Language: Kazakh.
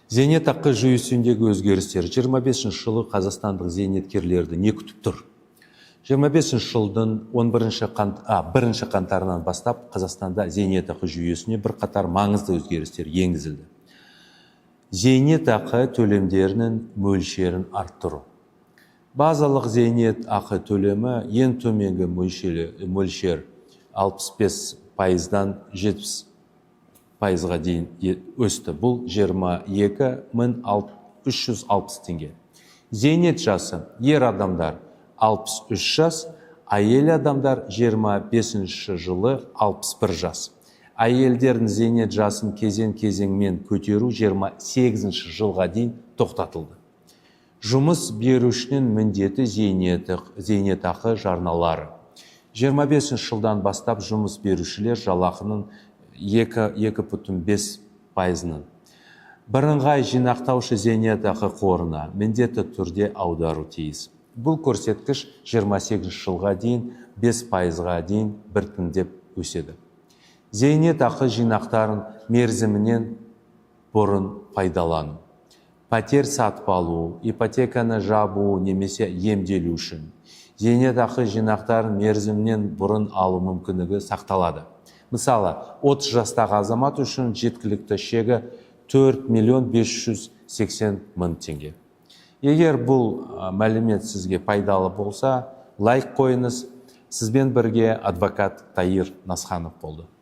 Зейнетақы жүйесіндегі өзгерістер. 25 жылы қазақстандық зейнеткерлерді не күтіп тұр? 25 жылдың 11 1 қаңтарынан бастап Қазақстанда зейнетақы жүйесіне бірқатар маңызды өзгерістер енгізілді. Зейнетақы төлемдерінің мөлшерін арттыру. Базалық зейнетақы төлемі ең төменгі мөлшер 65%-дан 70%-ға дейін өсті. Бұл 22 360 теңге. Зейнет жасы: ер адамдар 63 жас, әйел адамдар 25 жылы 61 жас. Әйелдердің зейнет жасын кезең-кезеңмен көтеру 28 жылға дейін тоқтатылды. Жұмыс берушінің міндеті зейнетақы жарналары. 25 жылдан бастап жұмыс берушілер жалақының 2,5%-ының бірыңғай жинақтаушы зейнетақы қорына міндетті түрде аудару тиіс. Бұл көрсеткіш 28 жылға дейін 5%-ға дейін біртіндеп өседі. Зейнетақы жинақтарын мерзімінен бұрын пайдалану. Пәтер сатып алу, ипотеканы жабу немесе емделу үшін зейнетақы жинақтарын мерзімінен бұрын алу мүмкіндігі сақталады. Мысалы, 30 жастағы азамат үшін жеткілікті шегі 4 миллион 580 мың теңге. Егер бұл мәлімет сізге пайдалы болса, лайк қойыңыз. Сізбен бірге адвокат Таир Насханов болды.